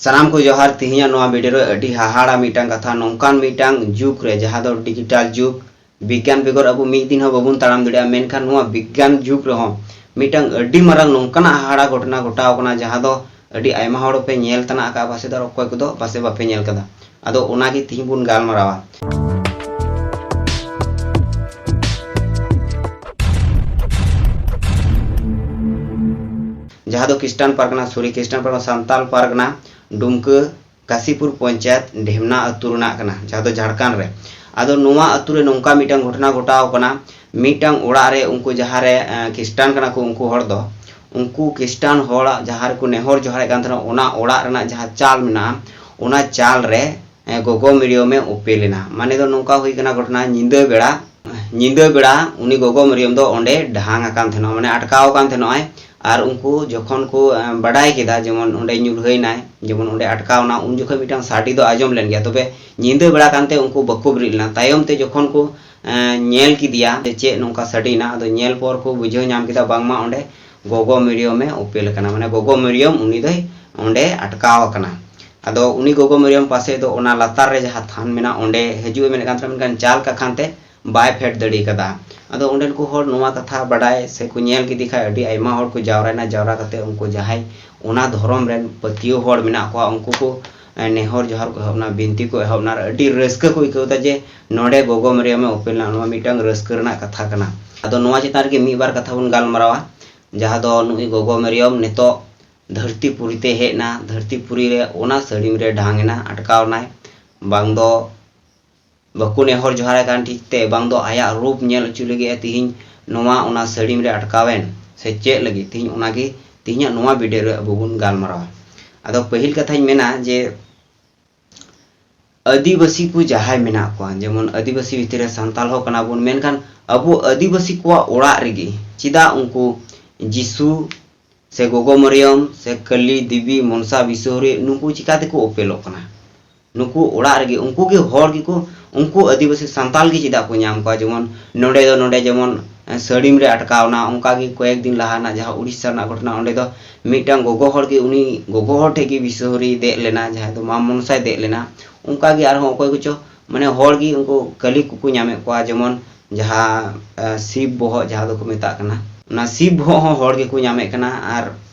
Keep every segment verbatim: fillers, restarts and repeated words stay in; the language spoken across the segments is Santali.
ᱥᱟᱱᱟᱢ ᱠᱚ ᱡᱚᱦᱟᱨ᱾ ᱛᱮᱦᱮᱧᱟᱜ ᱱᱚᱣᱟ ᱵᱷᱤᱰᱤᱭᱳ ᱨᱮ ᱟᱹᱰᱤ ᱦᱟᱦᱟᱲᱟ ᱢᱤᱫᱴᱟᱝ ᱠᱟᱛᱷᱟ, ᱱᱚᱝᱠᱟᱱ ᱢᱤᱫᱴᱟᱝ ᱡᱩᱜᱽ ᱨᱮ ᱡᱟᱦᱟᱸ ᱫᱚ ᱰᱤᱡᱤᱴᱟᱞ ᱡᱩᱜᱽ, ᱵᱤᱜᱽᱜᱟᱱ ᱵᱮᱜᱚᱨ ᱟᱵᱚ ᱢᱤᱫ ᱫᱤᱱ ᱦᱚᱸ ᱵᱟᱵᱚᱱ ᱛᱟᱲᱟᱢ ᱫᱟᱲᱮᱭᱟᱜᱼᱟ, ᱢᱮᱱᱠᱷᱟᱱ ᱱᱚᱣᱟ ᱵᱤᱜᱽᱜᱟᱱ ᱡᱩᱜᱽ ᱨᱮᱦᱚᱸ ᱢᱤᱫᱴᱟᱝ ᱟᱹᱰᱤ ᱢᱟᱨᱟᱝ ᱱᱚᱝᱠᱟᱱᱟᱜ ᱦᱟᱦᱟᱲᱟ ᱜᱷᱚᱴᱚᱱᱟ ᱜᱷᱚᱴᱟᱣ ᱟᱠᱟᱱᱟ, ᱡᱟᱦᱟᱸ ᱫᱚ ᱟᱹᱰᱤ ᱟᱭᱢᱟ ᱦᱚᱲ ᱯᱮ ᱧᱮᱞ ᱛᱮᱱᱟᱜ ᱟᱠᱟᱫᱼᱟ ᱯᱟᱥᱮ, ᱟᱨ ᱚᱠᱚᱭ ᱠᱚᱫᱚ ᱯᱟᱥᱮ ᱵᱟᱯᱮ ᱧᱮᱞ ᱠᱟᱫᱟ᱾ ᱟᱫᱚ ᱚᱱᱟᱜᱮ ᱛᱮᱦᱮᱧ ᱵᱚᱱ ᱜᱟᱞᱢᱟᱨᱟᱣᱟ᱾ ᱡᱟᱦᱟᱸ ᱫᱚ ᱠᱷᱨᱤᱥᱴᱟᱱ ᱯᱟᱨᱜᱟᱱᱟ, ᱥᱚᱨᱤ, ᱠᱷᱨᱤᱥᱴᱟᱱ ᱯᱟᱨᱜᱟᱱᱟ, ᱥᱟᱱᱛᱟᱞ ᱯᱟᱨᱜᱟᱱᱟ, ᱰᱩᱢᱠᱟᱹ ᱠᱟᱥᱤᱯᱩᱨ ᱯᱚᱧᱪᱟᱭᱮᱛ ᱰᱷᱮᱢᱱᱟ ᱟᱹᱛᱩ ᱨᱮᱱᱟᱜ ᱠᱟᱱᱟ, ᱡᱟᱦᱟᱸ ᱫᱚ ᱡᱷᱟᱲᱠᱷᱚᱸᱰ ᱨᱮ᱾ ᱟᱫᱚ ᱱᱚᱣᱟ ᱟᱹᱛᱩ ᱨᱮ ᱱᱚᱝᱠᱟ ᱢᱤᱫᱴᱟᱝ ᱜᱷᱚᱴᱚᱱᱟ ᱜᱷᱚᱴᱟᱣ ᱠᱟᱱᱟ, ᱢᱤᱫᱴᱟᱝ ᱚᱲᱟᱜ ᱨᱮ ᱩᱱᱠᱩ ᱡᱟᱦᱟᱸ ᱨᱮ, ᱮᱸ, ᱠᱷᱨᱤᱥᱴᱟᱱ ᱠᱟᱱᱟ ᱠᱚ ᱩᱱᱠᱩ ᱦᱚᱲ ᱫᱚ, ᱩᱱᱠᱩ ᱠᱷᱨᱤᱥᱴᱟᱱ ᱦᱚᱲᱟᱜ ᱡᱟᱦᱟᱸ ᱨᱮᱠᱚ ᱱᱮᱦᱚᱨ ᱡᱚᱦᱟᱨᱮᱫ ᱠᱟᱱ ᱛᱟᱦᱮᱱᱟ, ᱚᱱᱟ ᱚᱲᱟᱜ ᱨᱮᱱᱟᱜ ᱡᱟᱦᱟᱸ ᱪᱟᱞ ᱢᱮᱱᱟᱜᱼᱟ, ᱚᱱᱟ ᱪᱟᱞ ᱨᱮ, ᱮᱸ, ᱜᱚᱜᱚ ᱢᱮᱨᱤᱭᱚᱢᱮ ᱩᱯᱮᱞ ᱮᱱᱟ᱾ ᱢᱟᱱᱮ ᱫᱚ ᱱᱚᱝᱠᱟ ᱦᱩᱭ ᱠᱟᱱᱟ ᱜᱷᱚᱴᱚᱱᱟ, ᱧᱤᱫᱟᱹ ᱵᱮᱲᱟ, ᱧᱤᱫᱟᱹ ᱵᱮᱲᱟ ᱩᱱᱤ ᱜᱚᱜᱚ ᱢᱮᱨᱤᱭᱚᱢ ᱫᱚ ᱚᱸᱰᱮ ᱰᱷᱟᱝ ᱟᱠᱟᱱ ᱛᱟᱦᱮᱱᱟ, ᱢᱟᱱᱮ ᱟᱴᱠᱟᱣ ᱟᱠᱟᱱ ᱛᱟᱦᱮᱱᱚᱜᱼᱟᱭ᱾ ᱟᱨ ᱩᱱᱠᱩ ᱡᱚᱠᱷᱚᱱ ᱠᱚ, ᱮᱸ, ᱵᱟᱰᱟᱭ ᱠᱮᱫᱟ, ᱡᱮᱢᱚᱱ ᱚᱸᱰᱮ ᱧᱩᱨᱦᱟᱹᱭᱮᱱᱟᱭ, ᱡᱮᱢᱚᱱ ᱚᱸᱰᱮ ᱟᱴᱠᱟᱣ ᱮᱱᱟ, ᱩᱱ ᱡᱚᱠᱷᱚᱱ ᱢᱤᱫᱴᱟᱝ ᱥᱟᱰᱮ ᱫᱚ ᱟᱸᱡᱚᱢ ᱞᱮᱱ ᱜᱮᱭᱟ᱾ ᱛᱚᱵᱮ ᱧᱤᱫᱟᱹ ᱵᱮᱲᱟ ᱠᱟᱱᱛᱮ ᱩᱱᱠᱩ ᱵᱟᱠᱚ ᱵᱮᱨᱮᱫ ᱞᱮᱱᱟ᱾ ᱛᱟᱭᱚᱢ ᱛᱮ ᱡᱚᱠᱷᱚᱱ ᱠᱚ, ᱮᱸ, ᱧᱮᱞ ᱠᱮᱫᱮᱭᱟ ᱡᱮ ᱪᱮᱫ ᱱᱚᱝᱠᱟ ᱥᱟᱰᱮᱭᱮᱱᱟ, ᱟᱫᱚ ᱧᱮᱞ ᱯᱚᱨ ᱠᱚ ᱵᱩᱡᱷᱟᱹᱣ ᱧᱟᱢ ᱠᱮᱫᱟ ᱵᱟᱝᱢᱟ ᱚᱸᱰᱮ ᱜᱚᱜᱚ ᱢᱮᱨᱤᱭᱚᱢᱮ ᱩᱯᱮᱞ ᱟᱠᱟᱱᱟ, ᱢᱟᱱᱮ ᱜᱚᱜᱚ ᱢᱮᱨᱤᱭᱚᱢ ᱩᱱᱤ ᱫᱚᱭ ᱚᱸᱰᱮ ᱟᱴᱠᱟᱣ ᱟᱠᱟᱱᱟ᱾ ᱟᱫᱚ ᱩᱱᱤ ᱜᱚᱜᱚ ᱢᱮᱨᱤᱭᱚᱢ ᱯᱟᱥᱮ ᱫᱚ ᱚᱱᱟ ᱞᱟᱛᱟᱨ ᱨᱮ ᱡᱟᱦᱟᱸ ᱛᱷᱟᱱ ᱢᱮᱱᱟᱜ, ᱚᱸᱰᱮ ᱦᱤᱡᱩᱜ ᱮ ᱢᱮᱱᱮᱫ ᱠᱟᱱ ᱛᱟᱦᱮᱱᱟ, ᱢᱮᱱᱠᱷᱟᱱ ᱪᱟᱞ ᱠᱟᱠᱷᱟᱱ ᱛᱮ ᱵᱟᱭ ᱯᱷᱮᱰ ᱫᱟᱲᱮ ᱠᱟᱫᱟ᱾ ᱟᱫᱚ ᱚᱸᱰᱮᱱ ᱠᱚ ᱦᱚᱲ ᱱᱚᱣᱟ ᱠᱟᱛᱷᱟ ᱵᱟᱰᱟᱭ ᱥᱮ ᱠᱚ ᱧᱮᱞ ᱠᱮᱫᱮ ᱠᱷᱟᱡ, ᱟᱹᱰᱤ ᱟᱭᱢᱟ ᱦᱚᱲ ᱠᱚ ᱡᱟᱣᱨᱟᱭᱮᱱᱟ᱾ ᱡᱟᱣᱨᱟ ᱠᱟᱛᱮ ᱩᱱᱠᱩ ᱡᱟᱦᱟᱸᱭ ᱚᱱᱟ ᱫᱷᱚᱨᱚᱢ ᱨᱮᱱ ᱯᱟᱹᱛᱭᱟᱹᱣ ᱦᱚᱲ ᱢᱮᱱᱟᱜ ᱠᱚᱣᱟ, ᱩᱱᱠᱩ ᱠᱚ, ᱮ, ᱱᱮᱦᱚᱨ ᱡᱚᱦᱟᱨ ᱠᱚ ᱮᱦᱚᱵ ᱮᱱᱟ, ᱵᱤᱱᱛᱤ ᱠᱚ ᱮᱦᱚᱵ ᱮᱱᱟ, ᱟᱨ ᱟᱹᱰᱤ ᱨᱟᱹᱥᱠᱟᱹ ᱠᱚ ᱟᱹᱭᱠᱟᱹᱣ ᱮᱫᱟ ᱡᱮ ᱱᱚᱰᱮ ᱜᱚᱜᱚ ᱢᱮᱨᱤᱭᱟᱢᱮ ᱩᱯᱮᱞ ᱮᱱᱟ᱾ ᱱᱚᱣᱟ ᱢᱤᱫᱴᱟᱝ ᱨᱟᱹᱥᱠᱟᱹ ᱨᱮᱱᱟᱜ ᱠᱟᱛᱷᱟ ᱠᱟᱱᱟ᱾ ᱟᱫᱚ ᱱᱚᱣᱟ ᱪᱮᱛᱟᱱ ᱨᱮᱜᱮ ᱢᱤᱫ ᱵᱟᱨ ᱠᱟᱛᱷᱟ ᱵᱚᱱ ᱜᱟᱞᱢᱟᱨᱟᱣᱟ, ᱡᱟᱦᱟᱸ ᱫᱚ ᱱᱩᱭ ᱜᱚᱜᱚ ᱢᱮᱨᱤᱭᱟᱢ ᱱᱤᱛᱚᱜ ᱫᱷᱟᱹᱨᱛᱤ ᱯᱩᱨᱤ ᱛᱮ ᱦᱮᱡ ᱮᱱᱟ, ᱫᱷᱟᱹᱨᱛᱤ ᱯᱩᱨᱤ ᱨᱮ ᱚᱱᱟ ᱥᱟᱹᱲᱤᱢ ᱨᱮ ᱰᱷᱟᱝ ᱮᱱᱟ, ᱟᱴᱠᱟᱣ ᱮᱱᱟᱭ, ᱵᱟᱝ ᱫᱚ ᱵᱟᱠᱚ ᱱᱮᱦᱚᱨ ᱡᱚᱦᱟᱨᱟᱭ ᱠᱟᱱ ᱴᱷᱤᱠ ᱛᱮ, ᱵᱟᱝ ᱫᱚ ᱟᱭᱟᱜ ᱨᱩᱯ ᱧᱮᱞ ᱦᱚᱪᱚ ᱞᱟᱹᱜᱤᱫ ᱮ ᱛᱤᱦᱤᱧ ᱱᱚᱣᱟ ᱚᱱᱟ ᱥᱟᱹᱲᱤᱢ ᱨᱮ ᱟᱴᱠᱟᱣᱮᱱ ᱥᱮ ᱪᱮᱫ ᱞᱟᱹᱜᱤᱫ, ᱛᱤᱦᱤᱧ ᱚᱱᱟᱜᱮ ᱛᱤᱦᱤᱧᱟᱜ ᱱᱚᱣᱟ ᱵᱷᱤᱰᱤᱭᱳ ᱨᱮ ᱟᱵᱚ ᱵᱚᱱ ᱜᱟᱞᱢᱟᱨᱟᱣᱟ᱾ ᱟᱫᱚ ᱯᱟᱹᱦᱤᱞ ᱠᱟᱛᱷᱟᱧ ᱢᱮᱱᱟ ᱡᱮ ᱟᱹᱫᱤᱵᱟᱹᱥᱤ ᱠᱚ ᱡᱟᱦᱟᱸᱭ ᱢᱮᱱᱟᱜ ᱠᱚᱣᱟ, ᱡᱮᱢᱚᱱ ᱟᱹᱫᱤᱵᱟᱹᱥᱤ ᱵᱷᱤᱛᱤᱨ ᱨᱮ ᱥᱟᱱᱛᱟᱲ ᱦᱚᱸ ᱠᱟᱱᱟ ᱵᱚᱱ, ᱢᱮᱱᱠᱷᱟᱱ ᱟᱵᱚ ᱟᱹᱫᱤᱵᱟᱹᱥᱤ ᱠᱚᱣᱟᱜ ᱚᱲᱟᱜ ᱨᱮᱜᱮ ᱪᱮᱫᱟᱜ ᱩᱱᱠᱩ ᱡᱤᱥᱩ ᱥᱮ ᱜᱚᱜᱚ ᱢᱟᱨᱤᱭᱟᱢ ᱥᱮ ᱠᱟᱹᱞᱤ ᱫᱮᱵᱤ, ᱢᱚᱱᱥᱟ, ᱵᱤᱥᱥᱚᱦᱚᱨᱤ, ᱱᱩᱠᱩ ᱪᱤᱠᱟ ᱛᱮᱠᱚ ᱚᱯᱮᱞᱚᱜ ᱠᱟᱱᱟ? ᱱᱩᱠᱩ ᱚᱲᱟᱜ ᱨᱮᱜᱮ ᱩᱱᱠᱩ ᱜᱮ ᱦᱚᱲ ᱜᱮᱠᱚ, ᱩᱱᱠᱩ ᱟᱹᱫᱤᱵᱟᱹᱥᱤ ᱥᱟᱱᱛᱟᱲ ᱜᱮ ᱪᱮᱫᱟᱜ ᱠᱚ ᱧᱟᱢ ᱠᱚᱣᱟ? ᱡᱮᱢᱚᱱ ᱱᱚᱰᱮ ᱫᱚ, ᱱᱚᱰᱮ ᱡᱮᱢᱚᱱ ᱥᱟᱹᱲᱤᱢ ᱨᱮ ᱟᱴᱠᱟᱣ ᱮᱱᱟ᱾ ᱚᱱᱠᱟᱜᱮ ᱠᱚᱭᱮᱠ ᱫᱤᱱ ᱞᱟᱦᱟ ᱨᱮᱱᱟᱜ ᱡᱟᱦᱟᱸ ᱩᱲᱤᱥᱥᱟ ᱨᱮᱱᱟᱜ ᱜᱷᱚᱴᱚᱱᱟ, ᱚᱸᱰᱮ ᱫᱚ ᱢᱤᱫᱴᱟᱝ ᱜᱚᱜᱚ ᱦᱚᱲ ᱜᱮ, ᱩᱱᱤ ᱜᱚᱜᱚ ᱦᱚᱲ ᱴᱷᱮᱡ ᱜᱮ ᱵᱤᱥᱥᱚᱦᱚᱨᱤ ᱫᱮᱡ ᱞᱮᱱᱟ, ᱡᱟᱦᱟᱸᱭ ᱫᱚ ᱢᱟ ᱢᱚᱱᱥᱟᱭ ᱫᱮᱡ ᱞᱮᱱᱟ᱾ ᱚᱱᱠᱟᱜᱮ ᱟᱨᱦᱚᱸ ᱚᱠᱚᱭ ᱠᱚᱪᱚ, ᱢᱟᱱᱮ, ᱦᱚᱲ ᱜᱮ ᱩᱱᱠᱩ ᱠᱟᱹᱞᱤ ᱠᱚᱠᱚ ᱧᱟᱢᱮᱫ ᱠᱚᱣᱟ, ᱡᱮᱢᱚᱱ ᱡᱟᱦᱟᱸ ᱥᱤᱵ ᱵᱚᱦᱚᱜ ᱡᱟᱦᱟᱸ ᱫᱚᱠᱚ ᱢᱮᱛᱟᱜ ᱠᱟᱱᱟ, ᱚᱱᱟ ᱥᱤᱵ ᱵᱚᱦᱚᱜ ᱦᱚᱸ ᱦᱚᱲ ᱜᱮᱠᱚ ᱧᱟᱢᱮᱫ ᱠᱟᱱᱟ ᱟᱨ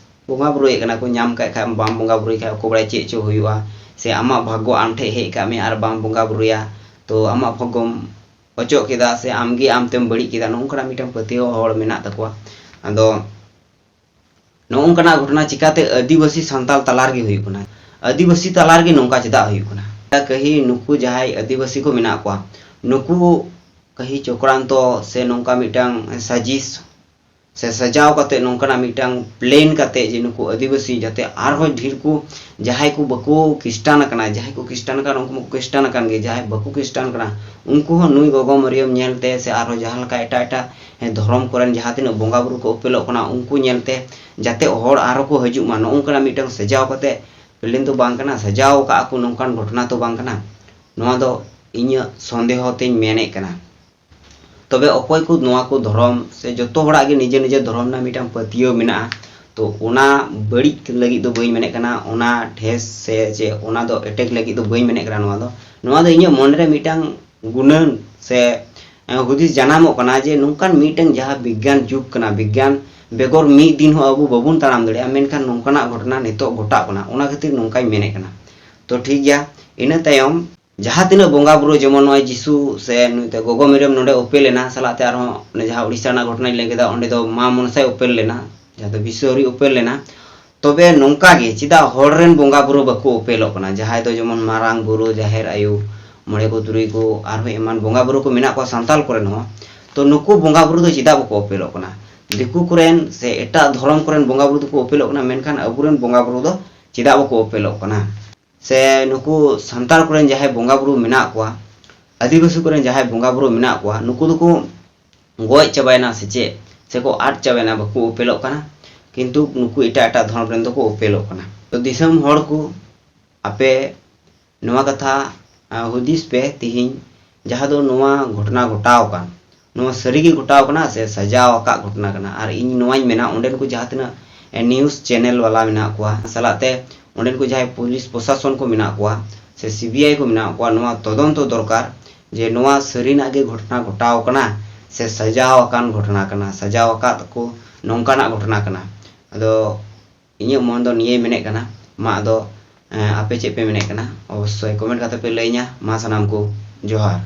ᱵᱚᱸᱜᱟ ᱵᱩᱨᱩᱭᱮᱫ ᱠᱟᱱᱟ ᱠᱚ᱾ ᱧᱟᱢ ᱠᱟᱜ ᱠᱷᱟᱡ, ᱵᱟᱢ ᱵᱚᱸᱜᱟ ᱵᱩᱨᱩᱭ ᱠᱷᱟᱡ ᱚᱠᱚᱭ ᱵᱟᱲᱟᱭ ᱪᱮᱫ ᱪᱚ ᱦᱩᱭᱩᱜᱼᱟ, ᱥᱮ ᱟᱢᱟᱜ ᱵᱷᱟᱜᱽᱜᱚ ᱟᱢ ᱴᱷᱮᱡ ᱦᱮᱡ ᱠᱟᱜ ᱢᱮ ᱟᱨ ᱵᱟᱢ ᱵᱚᱸᱜᱟ ᱵᱩᱨᱩᱭᱟ, ᱛᱚ ᱟᱢᱟᱜ ᱵᱷᱟᱜᱽᱜᱚᱢ ᱚᱪᱚᱜ ᱠᱮᱫᱟ ᱥᱮ ᱟᱢᱜᱮ ᱟᱢᱛᱮᱢ ᱵᱟᱹᱲᱤᱡ ᱠᱮᱫᱟ, ᱱᱚᱜᱼᱚ ᱱᱚᱝᱠᱟᱱᱟᱜ ᱢᱤᱫᱴᱟᱝ ᱯᱟᱹᱛᱭᱟᱹᱣ ᱦᱚᱲ ᱢᱮᱱᱟᱜ ᱛᱟᱠᱚᱣᱟ᱾ ᱟᱫᱚ ᱱᱚᱜᱼᱚ ᱱᱚᱝᱠᱟᱱᱟᱜ ᱜᱷᱚᱴᱚᱱᱟ ᱪᱤᱠᱟᱛᱮ ᱟᱹᱫᱤᱵᱟᱹᱥᱤ ᱥᱟᱱᱛᱟᱲ ᱛᱟᱞᱟ ᱨᱮᱜᱮ ᱦᱩᱭᱩᱜ ᱠᱟᱱᱟ? ᱟᱹᱫᱤᱵᱟᱹᱥᱤ ᱛᱟᱞᱟ ᱨᱮᱜᱮ ᱱᱚᱝᱠᱟ ᱪᱮᱫᱟᱜ ᱦᱩᱭᱩᱜ ᱠᱟᱱᱟ? ᱠᱟᱹᱦᱤ ᱱᱩᱠᱩ ᱡᱟᱦᱟᱸᱭ ᱟᱹᱫᱤᱵᱟᱹᱥᱤ ᱠᱚ ᱢᱮᱱᱟᱜ ᱠᱚᱣᱟ, ᱱᱩᱠᱩ ᱠᱟᱹᱦᱤ ᱪᱚᱠᱨᱟᱱᱛᱚ ᱥᱮ ᱱᱚᱝᱠᱟ ᱢᱤᱫᱴᱟᱝ ᱥᱟᱡᱤᱥ ᱥᱮ ᱥᱟᱡᱟᱣ ᱠᱟᱛᱮ, ᱱᱚᱝᱠᱟᱱᱟᱜ ᱢᱤᱫᱴᱟᱝ ᱯᱞᱮᱱ ᱠᱟᱛᱮ ᱡᱮ ᱱᱩᱠᱩ ᱟᱹᱫᱤᱵᱟᱹᱥᱤ ᱡᱟᱛᱮ ᱟᱨᱦᱚᱸ ᱰᱷᱮᱨ ᱠᱚ, ᱡᱟᱦᱟᱸᱭ ᱠᱚ ᱵᱟᱠᱚ ᱠᱷᱨᱤᱥᱴᱟᱱ ᱟᱠᱟᱱᱟ, ᱡᱟᱦᱟᱸᱭ ᱠᱚ ᱠᱷᱨᱤᱥᱴᱟᱱ ᱟᱠᱟᱱ, ᱩᱱᱠᱩ ᱢᱟᱠᱚ ᱠᱷᱨᱤᱥᱴᱟᱱ ᱟᱠᱟᱱ ᱜᱮ, ᱡᱟᱦᱟᱸᱭ ᱵᱟᱠᱚ ᱠᱷᱨᱤᱥᱴᱟᱱ ᱟᱠᱟᱱᱟ, ᱩᱱᱠᱩ ᱦᱚᱸ ᱱᱩᱭ ᱜᱚᱜᱚ ᱢᱟᱹᱨᱤᱭᱟᱢ ᱧᱮᱞᱛᱮ ᱥᱮ ᱟᱨᱦᱚᱸ ᱡᱟᱦᱟᱸ ᱞᱮᱠᱟ ᱮᱴᱟᱜ ᱮᱴᱟᱜ ᱫᱷᱚᱨᱚᱢ ᱠᱚᱨᱮᱱ ᱡᱟᱦᱟᱸ ᱛᱤᱱᱟᱹᱜ ᱵᱚᱸᱜᱟ ᱵᱩᱨᱩ ᱠᱚ ᱩᱯᱮᱞᱚᱜ ᱠᱟᱱᱟ, ᱩᱱᱠᱩ ᱧᱮᱞᱛᱮ ᱡᱟᱛᱮ ᱦᱚᱲ ᱟᱨᱦᱚᱸ ᱠᱚ ᱦᱤᱡᱩᱜ ᱢᱟ, ᱱᱚᱜᱼᱚ ᱱᱚᱝᱠᱟᱱᱟᱜ ᱢᱤᱫᱴᱟᱝ ᱥᱟᱡᱟᱣ ᱠᱟᱛᱮ ᱯᱞᱮᱱ ᱫᱚ ᱵᱟᱝ ᱠᱟᱱᱟ, ᱥᱟᱡᱟᱣ ᱟᱠᱟᱫ ᱠᱚ ᱱᱚᱝᱠᱟᱱ ᱜᱷᱚᱴᱚᱱᱟ ᱫᱚ ᱵᱟᱝ ᱠᱟᱱᱟ᱾ ᱱᱚᱣᱟ ᱫᱚ ᱤᱧᱟᱹᱜ ᱥᱚᱱᱫᱮᱦᱚ ᱛᱮᱧ ᱢᱮᱱᱮᱫ ᱠᱟᱱᱟ᱾ ᱛᱚᱵᱮ ᱚᱠᱚᱭ ᱠᱚ ᱱᱚᱣᱟ ᱠᱚ ᱫᱷᱚᱨᱚᱢ ᱥᱮ ᱡᱚᱛᱚ ᱦᱚᱲᱟᱜ ᱜᱮ ᱱᱤᱡᱮᱨ ᱱᱤᱡᱮᱨ ᱫᱷᱚᱨᱚᱢ ᱨᱮᱱᱟᱜ ᱢᱤᱫᱴᱟᱝ ᱯᱟᱹᱛᱭᱟᱹᱣ ᱢᱮᱱᱟᱜᱼᱟ, ᱛᱚ ᱚᱱᱟ ᱵᱟᱹᱲᱤᱡ ᱞᱟᱹᱜᱤᱫ ᱫᱚ ᱵᱟᱹᱧ ᱢᱮᱱᱮᱫ ᱠᱟᱱᱟ, ᱚᱱᱟ ᱴᱷᱮᱥ ᱥᱮ ᱪᱮ ᱚᱱᱟ ᱫᱚ ᱮᱴᱮᱠ ᱞᱟᱹᱜᱤᱫ ᱫᱚ ᱵᱟᱹᱧ ᱢᱮᱱᱮᱫ ᱠᱟᱱᱟ᱾ ᱱᱚᱣᱟ ᱫᱚ, ᱱᱚᱣᱟ ᱫᱚ ᱤᱧᱟᱹᱜ ᱢᱚᱱᱮᱨᱮ ᱢᱤᱫᱴᱟᱝ ᱜᱩᱱᱟᱹᱱ ᱥᱮ ᱦᱩᱫᱤᱥ ᱡᱟᱱᱟᱢᱚᱜ ᱠᱟᱱᱟ ᱡᱮ ᱱᱚᱝᱠᱟᱱ ᱢᱤᱫᱴᱟᱝ ᱡᱟᱦᱟᱸ ᱵᱤᱜᱽᱜᱟᱱ ᱡᱩᱜᱽ ᱠᱟᱱᱟ, ᱵᱤᱜᱽᱜᱟᱱ ᱵᱮᱜᱚᱨ ᱢᱤᱫ ᱫᱤᱱ ᱦᱚᱸ ᱟᱵᱚ ᱵᱟᱵᱚᱱ ᱛᱟᱲᱟᱢ ᱫᱟᱲᱮᱭᱟᱜᱼᱟ, ᱢᱮᱱᱠᱷᱟᱱ ᱱᱚᱝᱠᱟᱱᱟᱜ ᱜᱷᱚᱴᱚᱱᱟ ᱱᱤᱛᱚᱜ ᱜᱷᱚᱴᱟᱜ ᱠᱟᱱᱟ, ᱚᱱᱟ ᱠᱷᱟᱹᱛᱤᱨ ᱱᱚᱝᱠᱟᱧ ᱢᱮᱱᱮᱫ ᱠᱟᱱᱟ᱾ ᱛᱚ ᱴᱷᱤᱠ ᱜᱮᱭᱟ, ᱤᱱᱟᱹ ᱛᱟᱭᱚᱢ ᱡᱟᱦᱟᱸ ᱛᱤᱱᱟᱹᱜ ᱵᱚᱸᱜᱟ ᱵᱩᱨᱩ, ᱡᱮᱢᱚᱱ ᱱᱚᱜᱼᱚᱭ ᱡᱤᱥᱩ ᱥᱮ ᱱᱩᱭ ᱛᱮ ᱜᱚᱜᱚ ᱢᱮᱨᱚᱢ ᱱᱚᱰᱮ ᱩᱯᱮᱞ ᱮᱱᱟ, ᱥᱟᱞᱟᱜ ᱛᱮ ᱟᱨᱦᱚᱸ ᱚᱱᱮ ᱡᱟᱦᱟᱸ ᱩᱲᱤᱥᱥᱟ ᱨᱮᱱᱟᱜ ᱜᱷᱚᱴᱚᱱᱟᱧ ᱞᱟᱹᱭ ᱠᱮᱫᱟ, ᱚᱸᱰᱮ ᱫᱚ ᱢᱟ ᱢᱚᱱᱥᱟᱭ ᱩᱯᱮᱞ ᱞᱮᱱᱟ, ᱡᱟᱦᱟᱸ ᱫᱚ ᱵᱤᱥᱥᱚ ᱦᱚᱨᱤ ᱩᱯᱮᱞ ᱞᱮᱱᱟ᱾ ᱛᱚᱵᱮ ᱱᱚᱝᱠᱟ ᱜᱮ ᱪᱮᱫᱟᱜ ᱦᱚᱲ ᱨᱮᱱ ᱵᱚᱸᱜᱟ ᱵᱩᱨᱩ ᱵᱟᱠᱚ ᱩᱯᱮᱞᱚᱜ ᱠᱟᱱᱟ? ᱡᱟᱦᱟᱸᱭ ᱫᱚ ᱡᱮᱢᱚᱱ ᱢᱟᱨᱟᱝ ᱵᱩᱨᱩ, ᱡᱟᱦᱮᱨ ᱟᱭᱳ, ᱢᱚᱬᱮ ᱠᱚ ᱛᱩᱨᱩᱭ ᱠᱚ, ᱟᱨᱦᱚᱸ ᱮᱢᱟᱱ ᱵᱚᱸᱜᱟ ᱵᱩᱨᱩ ᱠᱚ ᱢᱮᱱᱟᱜ ᱠᱚᱣᱟ ᱥᱟᱱᱛᱟᱞ ᱠᱚᱨᱮᱱ ᱦᱚᱸ, ᱛᱚ ᱱᱩᱠᱩ ᱵᱚᱸᱜᱟ ᱵᱩᱨᱩ ᱫᱚ ᱪᱮᱫᱟᱜ ᱵᱟᱠᱚ ᱩᱯᱮᱞᱚᱜ ᱠᱟᱱᱟ? ᱫᱤᱠᱩ ᱠᱚᱨᱮᱱ ᱥᱮ ᱮᱴᱟᱜ ᱫᱷᱚᱨᱚᱢ ᱠᱚᱨᱮᱱ ᱵᱚᱸᱜᱟ ᱵᱩᱨᱩ ᱫᱚᱠᱚ ᱩᱯᱮᱞᱚᱜ ᱠᱟᱱᱟ, ᱢᱮᱱᱠᱷᱟᱱ ᱟᱵᱚᱨᱮᱱ ᱵᱚᱸᱜᱟ ᱵᱩᱨᱩ ᱫᱚ ᱪᱮᱫᱟᱜ ᱵᱟᱠᱚ ᱩᱯᱮᱞᱚᱜ ᱠᱟᱱᱟ? ᱥᱮ ᱱᱩᱠᱩ ᱥᱟᱱᱛᱟᱲ ᱠᱚᱨᱮᱱ ᱡᱟᱦᱟᱸᱭ ᱵᱚᱸᱜᱟ ᱵᱩᱨᱩ ᱢᱮᱱᱟᱜ ᱠᱚᱣᱟ, ᱟᱹᱫᱤᱵᱟᱹᱥᱤ ᱠᱚᱨᱮᱱ ᱡᱟᱦᱟᱸᱭ ᱵᱚᱸᱜᱟ ᱵᱩᱨᱩ ᱢᱮᱱᱟᱜ ᱠᱚᱣᱟ, ᱱᱩᱠᱩ ᱫᱚᱠᱚ ᱜᱚᱡ ᱪᱟᱵᱟᱭᱮᱱᱟ ᱥᱮ ᱪᱮᱫ? ᱥᱮᱠᱚ ᱟᱫ ᱪᱟᱵᱟᱭᱮᱱᱟ, ᱵᱟᱠᱚ ᱩᱯᱮᱞᱚᱜ ᱠᱟᱱᱟ? ᱠᱤᱱᱛᱩ ᱱᱩᱠᱩ ᱮᱴᱟᱜ ᱮᱴᱟᱜ ᱫᱷᱚᱨᱚᱢ ᱨᱮᱱ ᱫᱚᱠᱚ ᱩᱯᱮᱞᱚᱜ ᱠᱟᱱᱟ᱾ ᱛᱚ ᱫᱤᱥᱚᱢ ᱦᱚᱲ ᱠᱚ, ᱟᱯᱮ ᱱᱚᱣᱟ ᱠᱟᱛᱷᱟ, ᱟ, ᱦᱩᱫᱤᱥ ᱯᱮ ᱛᱤᱦᱤᱧ, ᱡᱟᱦᱟᱸ ᱫᱚ ᱱᱚᱣᱟ ᱜᱷᱚᱴᱚᱱᱟ ᱜᱷᱚᱴᱟᱣ ᱟᱠᱟᱱ, ᱱᱚᱣᱟ ᱥᱟᱹᱨᱤ ᱜᱮ ᱜᱷᱚᱴᱟᱣ ᱠᱟᱱᱟ ᱥᱮ ᱥᱟᱡᱟᱣ ᱟᱠᱟᱫ ᱜᱷᱚᱴᱚᱱᱟ ᱠᱟᱱᱟ? ᱟᱨ ᱤᱧ ᱱᱚᱣᱟᱧ ᱢᱮᱱᱟ, ᱚᱸᱰᱮᱱ ᱠᱚ ᱡᱟᱦᱟᱸ ᱛᱤᱱᱟᱹᱜ news channel ᱵᱟᱞᱟ ᱢᱮᱱᱟᱜ ᱠᱚᱣᱟ, ᱥᱟᱞᱟᱜ ᱛᱮ ᱚᱸᱰᱮᱱ ᱠᱚ ᱡᱟᱦᱟᱸᱭ ᱯᱩᱞᱤᱥ ᱯᱨᱚᱥᱟᱥᱚᱱ ᱠᱚ ᱢᱮᱱᱟᱜ ᱠᱚᱣᱟ ᱥᱮ C B I ᱠᱚ ᱢᱮᱱᱟᱜ ᱠᱚᱣᱟ, ᱱᱚᱣᱟ ᱛᱚᱫᱚᱱᱛᱚ ᱫᱚᱨᱠᱟᱨ ᱡᱮ ᱱᱚᱣᱟ ᱥᱟᱹᱨᱤᱱᱟᱜ ᱜᱮ ᱜᱷᱚᱴᱚᱱᱟ ᱜᱷᱚᱴᱟᱣ ᱠᱟᱱᱟ ᱥᱮ ᱥᱟᱡᱟᱣ ᱟᱠᱟᱱ ᱜᱷᱚᱴᱚᱱᱟ ᱠᱟᱱᱟ, ᱥᱟᱡᱟᱣ ᱟᱠᱟᱫ ᱠᱚ ᱱᱚᱝᱠᱟᱱᱟᱜ ᱜᱷᱚᱴᱚᱱᱟ ᱠᱟᱱᱟ᱾ ᱟᱫᱚ ᱤᱧᱟᱹᱜ ᱢᱚᱱ ᱫᱚ ᱱᱤᱭᱟᱹᱭ ᱢᱮᱱᱮᱫ ᱠᱟᱱᱟ᱾ ᱢᱟ ᱟᱫᱚ, ᱮᱸ, ᱟᱯᱮ ᱪᱮᱫ ᱯᱮ ᱢᱮᱱᱮᱫ ᱠᱟᱱᱟ? ᱚᱵᱚᱥᱥᱳᱭ comment ᱠᱟᱛᱮ ᱯᱮ ᱞᱟᱹᱭᱟᱹᱧᱟ᱾ ᱢᱟ ᱥᱟᱱᱟᱢ ᱠᱚ ᱡᱚᱦᱟᱨ᱾